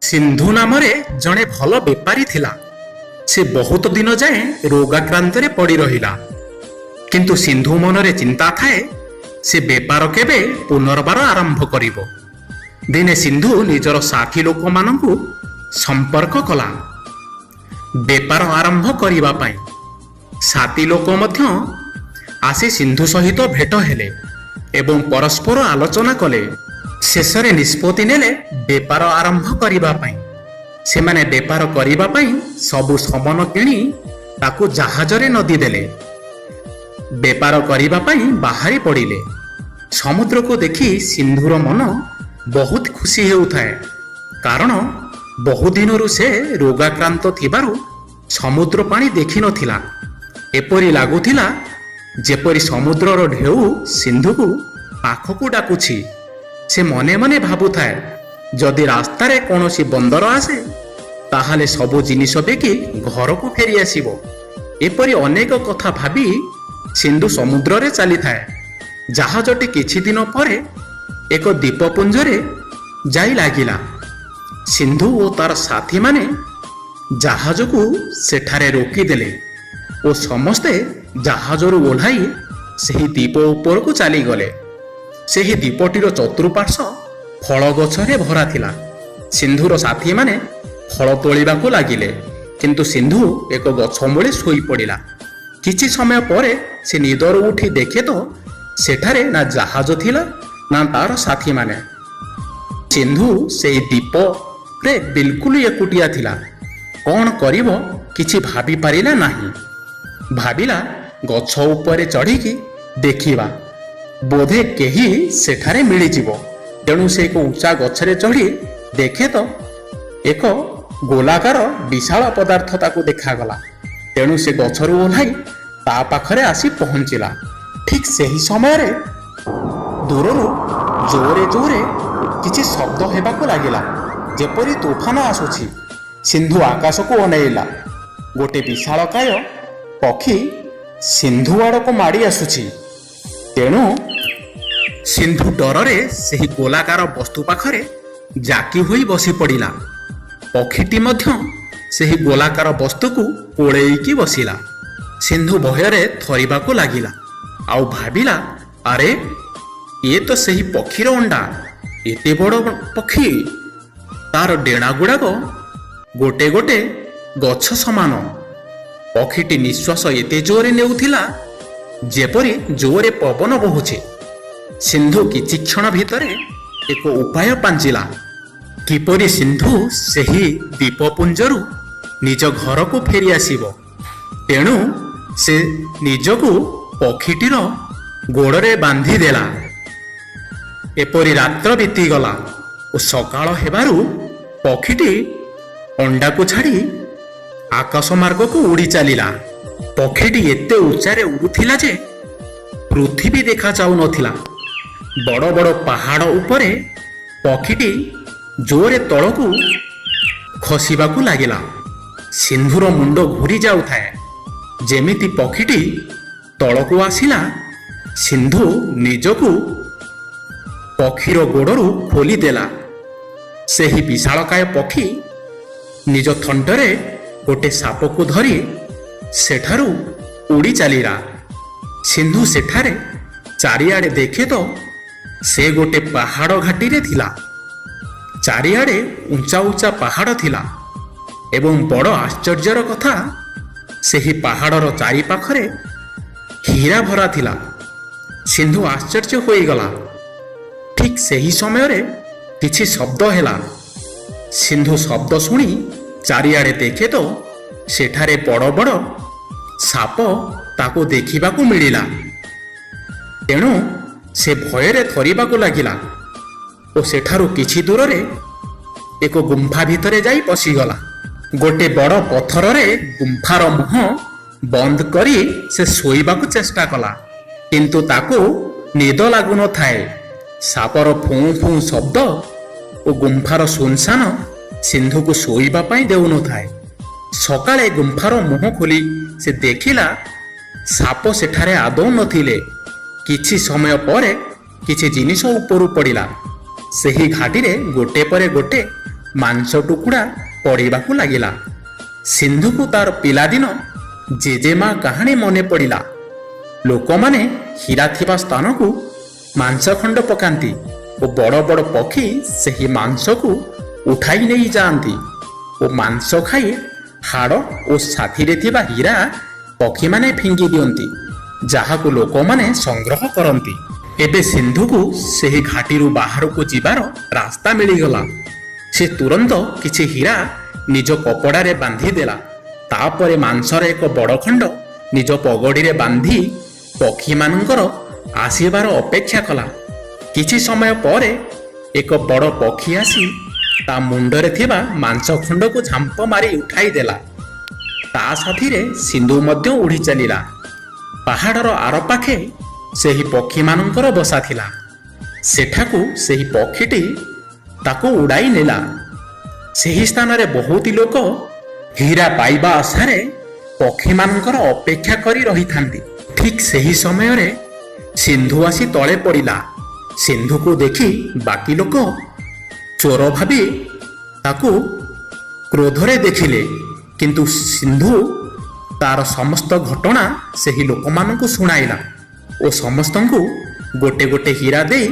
ସିନ୍ଧୁ ନାମରେ ଜଣେ ଭଲ ବେପାରୀ ଥିଲା। ସେ ବହୁତ ଦିନ ଯାଏଁ ରୋଗାକ୍ରାନ୍ତରେ ପଡ଼ି ରହିଲା। କିନ୍ତୁ ସିନ୍ଧୁ ମନରେ ଚିନ୍ତା ଥାଏ, ସେ ବେପାର କେବେ ପୁନର୍ବାର ଆରମ୍ଭ କରିବ। ଦିନେ ସିନ୍ଧୁ ନିଜର ସାଥୀ ଲୋକମାନଙ୍କୁ ସମ୍ପର୍କ କଲା ବେପାର ଆରମ୍ଭ କରିବା ପାଇଁ। ସାଥୀ ଲୋକ ମଧ୍ୟ ଆସି ସିନ୍ଧୁ ସହିତ ଭେଟ ହେଲେ ଏବଂ ପରସ୍ପର ଆଲୋଚନା କଲେ। ଶେଷରେ ନିଷ୍ପତ୍ତି ନେଲେ ବେପାର ଆରମ୍ଭ କରିବା ପାଇଁ। ସେମାନେ ବେପାର କରିବା ପାଇଁ ସବୁ ସମାନ କିଣି ତାକୁ ଜାହାଜରେ ନଦି ଦେଲେ। ବେପାର କରିବା ପାଇଁ ବାହାରି ପଡ଼ିଲେ। ସମୁଦ୍ରକୁ ଦେଖି ସିନ୍ଧୁର ମନ ବହୁତ ଖୁସି ହେଉଥାଏ, କାରଣ ବହୁଦିନରୁ ସେ ରୋଗାକ୍ରାନ୍ତ ଥିବାରୁ ସମୁଦ୍ର ପାଣି ଦେଖିନଥିଲା। ଏପରି ଲାଗୁଥିଲା, ଯେପରି ସମୁଦ୍ରର ଢେଉ ସିନ୍ଧୁକୁ ପାଖକୁ ଡାକୁଛି। ସେ ମନେ ମନେ ଭାବୁଥାଏ, ଯଦି ରାସ୍ତାରେ କୌଣସି ବନ୍ଦର ଆସେ, ତାହେଲେ ସବୁ ଜିନିଷ ବିକି ଘରକୁ ଫେରି ଆସିବ। ଏପରି ଅନେକ କଥା ଭାବି ସିନ୍ଧୁ ସମୁଦ୍ରରେ ଚାଲିଥାଏ। ଜାହାଜଟି କିଛି ଦିନ ପରେ ଏକ ଦ୍ୱୀପପୁଞ୍ଜରେ ଯାଇ ଲାଗିଲା। ସିନ୍ଧୁ ଓ ତାର ସାଥୀମାନେ ଜାହାଜକୁ ସେଠାରେ ରୋକିଦେଲେ ଓ ସମସ୍ତେ ଜାହାଜରୁ ଓହ୍ଲାଇ ସେହି ଦ୍ୱୀପ ଉପରକୁ ଚାଲିଗଲେ। ସେହି ଦ୍ୱୀପଟିର ଚତୁଃପାର୍ଶ୍ୱ ଫଳ ଗଛରେ ଭରା ଥିଲା। ସିନ୍ଧୁର ସାଥୀମାନେ ଫଳ ତୋଳିବାକୁ ଲାଗିଲେ, କିନ୍ତୁ ସିନ୍ଧୁ ଏକ ଗଛ ମୂଳେ ଶୋଇପଡ଼ିଲା। କିଛି ସମୟ ପରେ ସେ ନିଦରୁ ଉଠି ଦେଖେ ତ ସେଠାରେ ନା ଜାହାଜ ଥିଲା, ନା ତାର ସାଥୀମାନେ। ସିନ୍ଧୁ ସେଇ ଦ୍ୱୀପରେ ବିଲକୁଲ ଏକୁଟିଆ ଥିଲା। କ'ଣ କରିବ କିଛି ଭାବି ପାରିଲା ନାହିଁ। ଭାବିଲା, ଗଛ ଉପରେ ଚଢ଼ିକି ଦେଖିବା, ବୋଧେ କେହି ସେଠାରେ ମିଳିଯିବ। ତେଣୁ ସେ ଏକ ଉଚ୍ଚା ଗଛରେ ଚଢ଼ି ଦେଖେ ତ ଏକ ଗୋଲାକାର ବିଶାଳ ପଦାର୍ଥ ତାକୁ ଦେଖାଗଲା। ତେଣୁ ସେ ଗଛରୁ ଓହ୍ଲାଇ ତା ପାଖରେ ଆସି ପହଞ୍ଚିଲା। ଠିକ୍ ସେହି ସମୟରେ ଦୂରରୁ ଜୋରେ ଜୋରେ କିଛି ଶବ୍ଦ ହେବାକୁ ଲାଗିଲା, ଯେପରି ତୁଫାନ ଆସୁଛି। ସିନ୍ଧୁ ଆକାଶକୁ ଅନେଇଲା। ଗୋଟେ ବିଶାଳକାୟ ପକ୍ଷୀ ସିନ୍ଧୁ ଆଡ଼କୁ ମାଡ଼ି ଆସୁଛି। ତେଣୁ ସିନ୍ଧୁ ଡରରେ ସେହି ଗୋଲାକାର ବସ୍ତୁ ପାଖରେ ଜାକି ହୋଇ ବସି ପଡ଼ିଲା। ପକ୍ଷୀଟି ମଧ୍ୟ ସେହି ଗୋଲାକାର ବସ୍ତୁକୁ କୋଳେଇକି ବସିଲା। ସିନ୍ଧୁ ଭୟରେ ଥରିବାକୁ ଲାଗିଲା ଆଉ ଭାବିଲା, ଆରେ, ଇଏ ତ ସେହି ପକ୍ଷୀର ଅଣ୍ଡା। ଏତେ ବଡ଼ ପକ୍ଷୀ! ତାର ଡେଣା ଗୁଡ଼ାକ ଗୋଟେ ଗୋଟେ ଗଛ ସମାନ। ପକ୍ଷୀଟି ନିଶ୍ୱାସ ଏତେ ଜୋରେ ନେଉଥିଲା, ଯେପରି ଜୋରେ ପବନ ବହୁଛି। ସିନ୍ଧୁ କିଛି କ୍ଷଣ ଭିତରେ ଏକ ଉପାୟ ପାଞ୍ଚିଲା, କିପରି ସିନ୍ଧୁ ସେହି ଦ୍ୱୀପପୁଞ୍ଜରୁ ନିଜ ଘରକୁ ଫେରି ଆସିବ। ତେଣୁ ସେ ନିଜକୁ ପକ୍ଷୀଟିର ଗୋଡ଼ରେ ବାନ୍ଧି ଦେଲା। ଏପରି ରାତ୍ର ବିତିଗଲା ଓ ସକାଳ ହେବାରୁ ପକ୍ଷୀଟି ଅଣ୍ଡାକୁ ଛାଡ଼ି ଆକାଶ ମାର୍ଗକୁ ଉଡ଼ି ଚାଲିଲା। ପକ୍ଷୀଟି ଏତେ ଉଚ୍ଚାରେ ଉଡ଼ୁଥିଲା ଯେ ପୃଥିବୀ ଦେଖାଯାଉନଥିଲା। ବଡ଼ ବଡ଼ ପାହାଡ଼ ଉପରେ ପକ୍ଷୀଟି ଜୋରେ ତଳକୁ ଖସିବାକୁ ଲାଗିଲା। ସିନ୍ଧୁର ମୁଣ୍ଡ ଘୁରି ଯାଉଥାଏ। ଯେମିତି ପକ୍ଷୀଟି ତଳକୁ ଆସିଲା, ସିନ୍ଧୁ ନିଜକୁ ପକ୍ଷୀର ଗୋଡ଼ରୁ ଖୋଲିଦେଲା। ସେହି ବିଶାଳକାୟ ପକ୍ଷୀ ନିଜ ଥଣ୍ଟରେ ଗୋଟେ ସାପକୁ ଧରି ସେଠାରୁ ଉଡ଼ି ଚାଲିଲା। ସିନ୍ଧୁ ସେଠାରେ ଚାରିଆଡ଼େ ଦେଖେ ତ ସେ ଗୋଟେ ପାହାଡ଼ ଘାଟିରେ ଥିଲା। ଚାରିଆଡ଼େ ଉଞ୍ଚା ଉଞ୍ଚା ପାହାଡ଼ ଥିଲା ଏବଂ ବଡ଼ ଆଶ୍ଚର୍ଯ୍ୟର କଥା, ସେହି ପାହାଡ଼ର ଚାରିପାଖରେ ହୀରା ଭରା ଥିଲା। ସିନ୍ଧୁ ଆଶ୍ଚର୍ଯ୍ୟ ହୋଇଗଲା। ଠିକ୍ ସେହି ସମୟରେ କିଛି ଶବ୍ଦ ହେଲା। ସିନ୍ଧୁ ଶବ୍ଦ ଶୁଣି ଚାରିଆଡ଼େ ଦେଖେ ତ ସେଠାରେ ବଡ଼ ବଡ଼ ସାପ ତାକୁ ଦେଖିବାକୁ ମିଳିଲା। ତେଣୁ ସେ ଭୟରେ ଥରିବାକୁ ଲାଗିଲା ଓ ସେଠାରୁ କିଛି ଦୂରରେ ଏକ ଗୁମ୍ଫା ଭିତରେ ଯାଇ ପଶିଗଲା। ଗୋଟେ ବଡ଼ ପଥରରେ ଗୁମ୍ଫାର ମୁହଁ ବନ୍ଦ କରି ସେ ଶୋଇବାକୁ ଚେଷ୍ଟା କଲା, କିନ୍ତୁ ତାକୁ ନିଦ ଲାଗୁନଥାଏ। ସାପର ଫୁଁ ଫୁଁ ଶବ୍ଦ ଓ ଗୁମ୍ଫାର ଶୂନଶାନ ସିନ୍ଧୁକୁ ଶୋଇବା ପାଇଁ ଦେଉନଥାଏ। ସକାଳେ ଗୁମ୍ଫାର ମୁହଁ ଖୋଲି ସେ ଦେଖିଲା, ସାପ ସେଠାରେ ଆଦୌ ନଥିଲେ। କିଛି ସମୟ ପରେ କିଛି ଜିନିଷ ଉପରୁ ପଡ଼ିଲା। ସେହି ଘାଟିରେ ଗୋଟେ ପରେ ଗୋଟେ ମାଂସ ଟୁକୁଡ଼ା ପଡ଼ିବାକୁ ଲାଗିଲା। ସିନ୍ଧୁକୁ ତାର ପିଲାଦିନ ଜେଜେମା କାହାଣୀ ମନେ ପଡ଼ିଲା। ଲୋକମାନେ ହୀରା ଥିବା ସ୍ଥାନକୁ ମାଂସ ଖଣ୍ଡ ପକାନ୍ତି ଓ ବଡ଼ ବଡ଼ ପକ୍ଷୀ ସେହି ମାଂସକୁ ଉଠାଇ ନେଇ ଯାଆନ୍ତି ଓ ମାଂସ ଖାଇ ହାଡ଼ ଓ ସାଥିରେ ଥିବା ହୀରା ପକ୍ଷୀମାନେ ଫିଙ୍ଗି ଦିଅନ୍ତି, ଯାହାକୁ ଲୋକମାନେ ସଂଗ୍ରହ କରନ୍ତି। ଏବେ ସିନ୍ଧୁକୁ ସେହି ଘାଟିରୁ ବାହାରକୁ ଯିବାର ରାସ୍ତା ମିଳିଗଲା। ସେ ତୁରନ୍ତ କିଛି ହୀରା ନିଜ କପଡ଼ାରେ ବାନ୍ଧି ଦେଲା। ତାପରେ ମାଂସର ଏକ ବଡ଼ ଖଣ୍ଡ ନିଜ ପଗଡ଼ିରେ ବାନ୍ଧି ପକ୍ଷୀମାନଙ୍କର ଆସିବାର ଅପେକ୍ଷା କଲା। କିଛି ସମୟ ପରେ ଏକ ବଡ଼ ପକ୍ଷୀ ଆସି ତା ମୁଣ୍ଡରେ ଥିବା ମାଂସ ଖଣ୍ଡକୁ ଝାମ୍ପ ମାରି ଉଠାଇ ଦେଲା। ତା ସାଥିରେ ସିନ୍ଧୁ ମଧ୍ୟ ଉଡ଼ି ଚାଲିଲା। ପାହାଡ଼ର ଆରପାଖେ ସେହି ପକ୍ଷୀମାନଙ୍କର ବସା ଥିଲା। ସେଠାକୁ ସେହି ପକ୍ଷୀଟି ତାକୁ ଉଡ଼ାଇ ନେଲା। ସେହି ସ୍ଥାନରେ ବହୁତ ଲୋକ ହୀରା ପାଇବା ଆଶାରେ ପକ୍ଷୀମାନଙ୍କର ଅପେକ୍ଷା କରି ରହିଥାନ୍ତି। ଠିକ୍ ସେହି ସମୟରେ ସିନ୍ଧୁ ଆସି ତଳେ ପଡ଼ିଲା। ସିନ୍ଧୁକୁ ଦେଖି ବାକି ଲୋକ ଚୋର ଭାବି ତାକୁ କ୍ରୋଧରେ ଦେଖିଲେ, କିନ୍ତୁ ସିନ୍ଧୁ ତାର ସମସ୍ତ ଘଟଣା ସେହି ଲୋକମାନଙ୍କୁ ଶୁଣାଇଲା ଓ ସମସ୍ତଙ୍କୁ ଗୋଟେ ଗୋଟେ ହୀରା ଦେଇ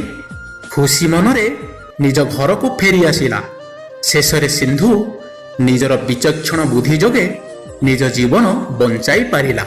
ଖୁସି ମନରେ ନିଜ ଘରକୁ ଫେରି ଆସିଲା। ଶେଷରେ ସିନ୍ଧୁ ନିଜର ବିଚକ୍ଷଣ ବୁଦ୍ଧି ଯୋଗେ ନିଜ ଜୀବନ ବଞ୍ଚାଇ ପାରିଲା।